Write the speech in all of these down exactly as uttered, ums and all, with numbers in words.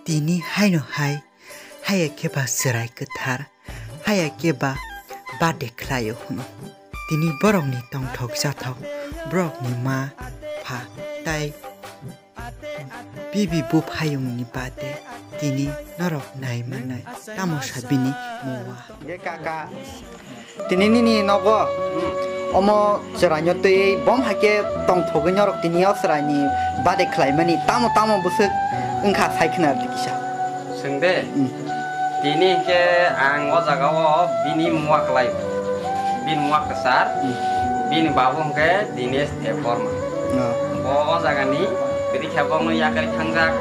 Tini haino hai, haya khe ba chwrai kwthar, haya khe ba birthday khlaio hwno. Tini borokni tongthok chathok, borokni ma, pha, tai bibi buphayungni birthday, tini norok nai manai, tamo sa bini muwa. Ge kaka. Tini nini nogo omo chwraino twi bom haikhe tongthogwi norok tini o chwraini birthday khlaimani tamo tamo bwswk wngkha sai khna rwdi kisa. Swng de. Hmm. Tini hinkhe ang o jaga o bini muwa kwlai. Bini muwa kwchar. Hmm. Bini babu hinkhe Dinesh Debbarma. Oh. Bo o jagani kwrwi khe bongno yakarwi thangjak.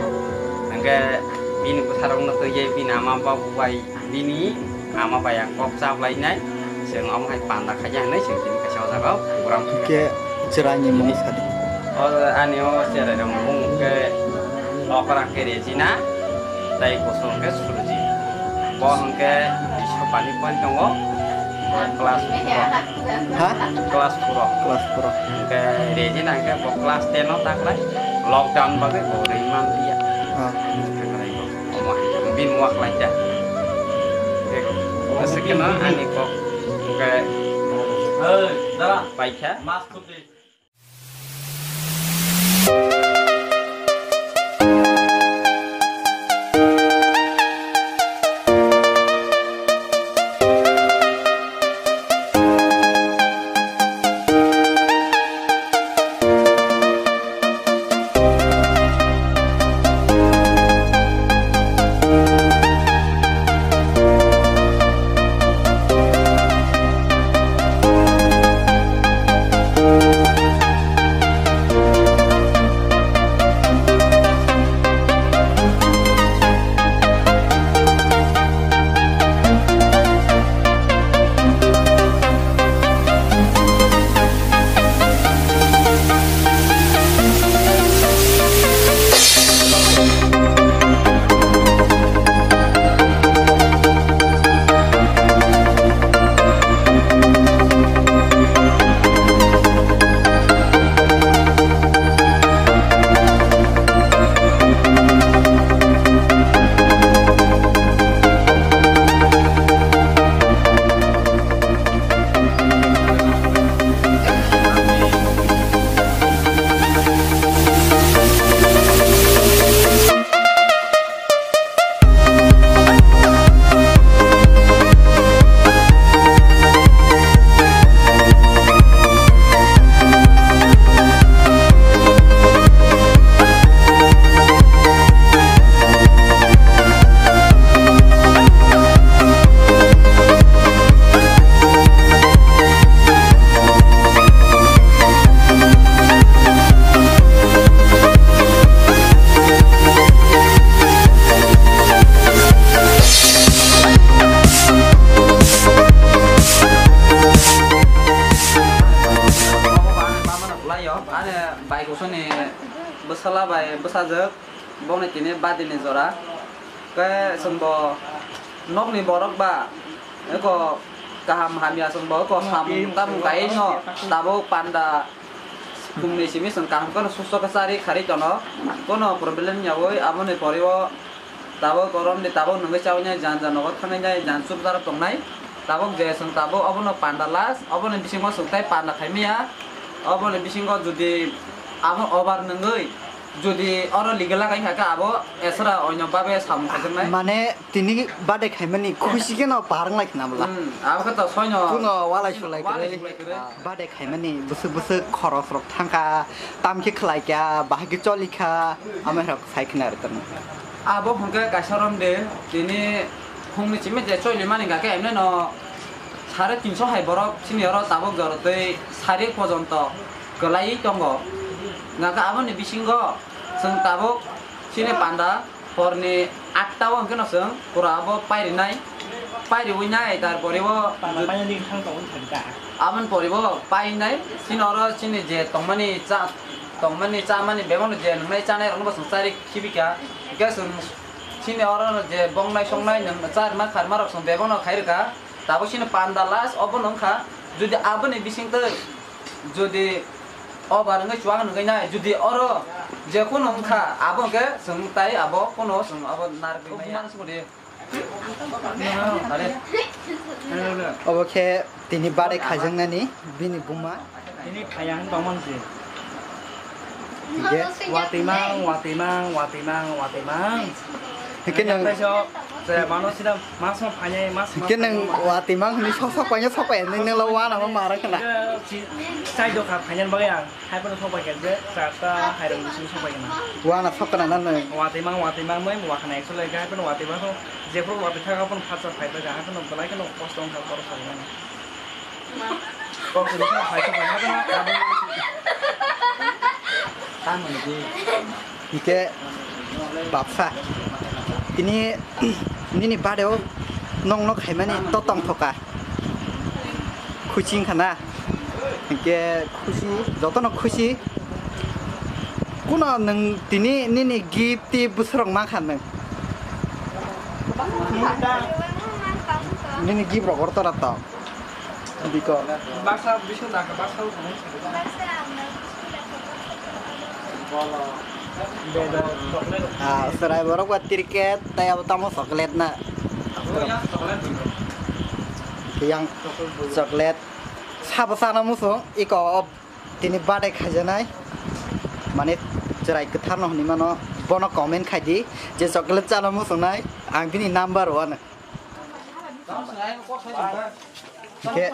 Hinkhe bini bwsarokno twiwi bini ama babu bai bini ama bai ang kok chablainai, chwng omo hai panda khaikha hinwi chwng tini kaisa o jaga o program khaikha. Khe chwraini mung sadi. O ani o cherai rok mung khe okra khe Regina, tai kosong khe Surjit. Bo hwnkhe Isopani point tongo, class four. Ha? Class four. Class four. Hwnkhe Regina hwnkhe bo class ten o taklai, lockdown bagwi bo rwi manliya. Ah. Omo hai bini muwa khlaikha. Aswk kheno ani kok hwnkhe paikha. Ani bai kusuni bwsala bai bwsajwk bokni tini badini jora. Khe chwngbo nokni borok ba eko kaham hamya chwngbo eko samung tamung kaiwi no tabuk panda bumni simi chwng kaham kheno susto khe charwi kharwi tono. Kono problem yaui aboni poriwo tabuk korom di tabuk nungwi chaui nai jan jan nogo thangwi nai jan chupjaro tongnai. Tabuk je chwng tabuk obono panda last, oboni bisingo chwng tai panda khaimaya. Oboni bisingo jodi abo over nungwi jodi oro legal lagai kha khe abo esra oino babe samung khaijaknai. Mane tini birthday khaimani khusi kheno barang lai khna bwla. Hmm, abo khe to soino kuno walai sulai walai kwrwi. Sulai kwrwi. Ah, birthday khaimani bwswk bwswk khoros rok thangkha, tamkhe khlaikha, bahai khe cholikha, amai rok sai khna rwtwkno. Abo hwnkhe kaisa rom de, tini phungni simi je cholimani hwnkha khe emne no sare tinso hai borok chini oro tabuk jorotwi sari pojonto kwlaiwi tongo. Hwnkha khe aboni bisingo chwng tabuk chini panda horni atta o hwnkhe no chwng pura abo pairinai, pairiwi nai, tarpore o panda painani thang tongo thangkha. Aboni pore bo painai, chini oro chini je tongmani cha, tongmani chamani bebakno je nwngnai chanai rokno bo chwng chari khibika. Hwnkhe chwng chini oro je bongnai songnai nwng charma kharma rok chwng bebakno khairwkha. Tabuk chini panda last obono wngkha, jodi aboni bisingtwi jodi O bar wngwi chuwak nungwi nai, jodi oro je kheno wngkha, abo hwnkhe chwng tai abo kheno chwng abo narwgwi maya. Obo khe tini birthday khaijaknani bini buma. Tini phaiya hwn tongmani se. Hingke? Watimang, watimang, watimang, watimang. Hingke nwng, Taiso, je mano sida mas ma phainai, mas ma hingke nwng phainai. Watimang hwnwi sok sok paino sok pai, nwng, nwng lo wana ma mara khna. Hingke si-, chai dokha phainan bagwi ang, hai phano sok pai khe je, charta hai rok bising sok pai khna. Wana sok khna na nwng? Watimang, watimang, moi wakha na actually, hai phano watimang, jephru wati thaka phano phatsa phai bai, hai phano belai kheno kosto wngkha, borok sai mani. Hingke bapsa, tini nini birthday o nongno khaimani to tongthoka. Khusi wngkha na? Hingke khusi, jotono khusi. Kuno nwng tini nini gift tei bwswrok mankha nwng? Nini gift rok ortora to. Biko. Baksa bisu naka baksa. Ah, chwrai borok ba cricket, tai abo tamo chocolate na. Yang chocolate. Sabo sana musu, iko tini birthday khaijanai. Mane chwrai kwtharno hwnwi mano, bono comment khai di, je chocolate chana musungnai, ang bini number one. Hingke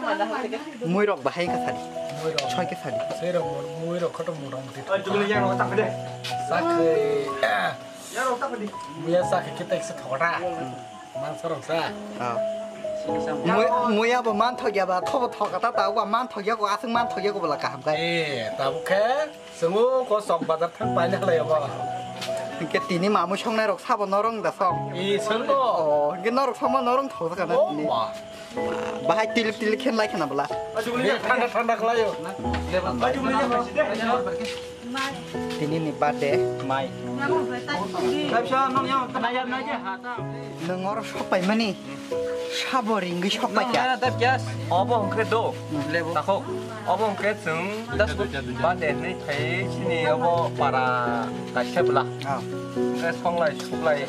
muirok bahai wngkha sadi. Muirok. Soi khe sadi. Seirok mu-, muirok kotor mota moti. Sakhe. Muya sakhe khe tekse thokra. Mansa rok sa. Ah. Mui-, muya bo man thokya ba, thobo thokata ta ba man thokya ko, aswk man thokya ko bwla kaham kai. Eh, tabuk khe. Chwng o kosok bazar thang paina halai abo. Hingke tini mamui songnai rok sabo norong da song. I, songno. Oh, hingke norok songma norong thok jaka na tini. Oh, ma. Bahai tilik tilik khen lai khana bwla. Thanda thanda khlaio. Tini ni birthday. Mai. Nwng oro sok paimani. Sabo ringwi sok paikha. Nang na dap gas. Obo hwnkhe do. Lebu. Takhuk. Obo hwnkhe chwng just birthday hwnwi phai chini obo para kaisa bwla. Ah. Hwnkhe songlai suklai.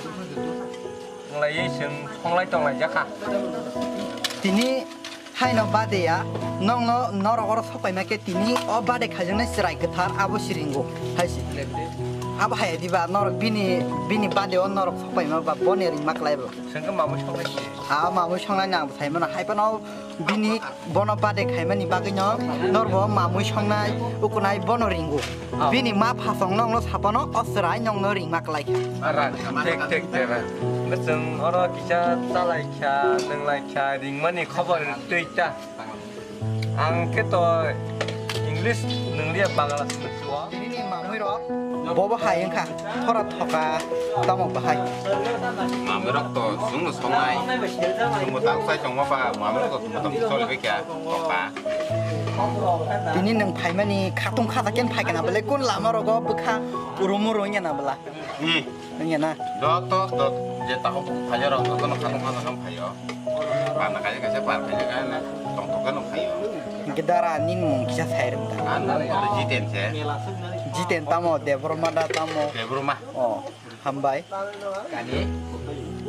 Wnglaiwi chwng songlai tonglai jakha. Tini haino birthday ya. Nokno norok oro sok paima khe tini o birthday khaijaknai chwrai kwthar abo siringo. Hai si. Abo hai diba norok bini, bini birthday o norok sok paima ba boni ringma klai bo. Chwng khe mamui songnai se. A mamui songnai nang sai mano hai phano bini bono birthday khaimani bagwi no norbo mamui songnai ukunai bono ringo. Ah. Bini ma phasong nokno sapano o chwrai nokno ringma klai kha. Ara, thik, thik, thik, ra. Chwng oro kisa chalai kha, nwnglai kha, ringmani khobor twi ta. Ang khe to English nwngliya, Bangla se nwnglio. Nini mamui rok bobo hai wngkha, thora thoka tamo bahai. Mamui rok to chwngno songnai, chwngbo tang sai tongma ba, mamui rok to tamo tamo choli bai kha, thoka. Tini nwng phaimani khatung khaja ken phai kana bwle, kun lama rogo bwkha urumu rwngya na bwla. Hmm. Wngya na? Joto, joto, je takhuk phaijak rok jotono khatungma khatungma phaio. Parna kaisa kaisa par phaijak, ano tongthok khe nung phaio. Hingke dara nini mung kisa sai rwng ta. Ang mung koto Jiten se. Jiten tamo, Debbarma da tamo? Debbarma. Oh, hambai. Kami?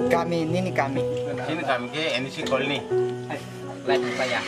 Kami, nini kami? Chini kami khe N E C colony. Lai thangpaya.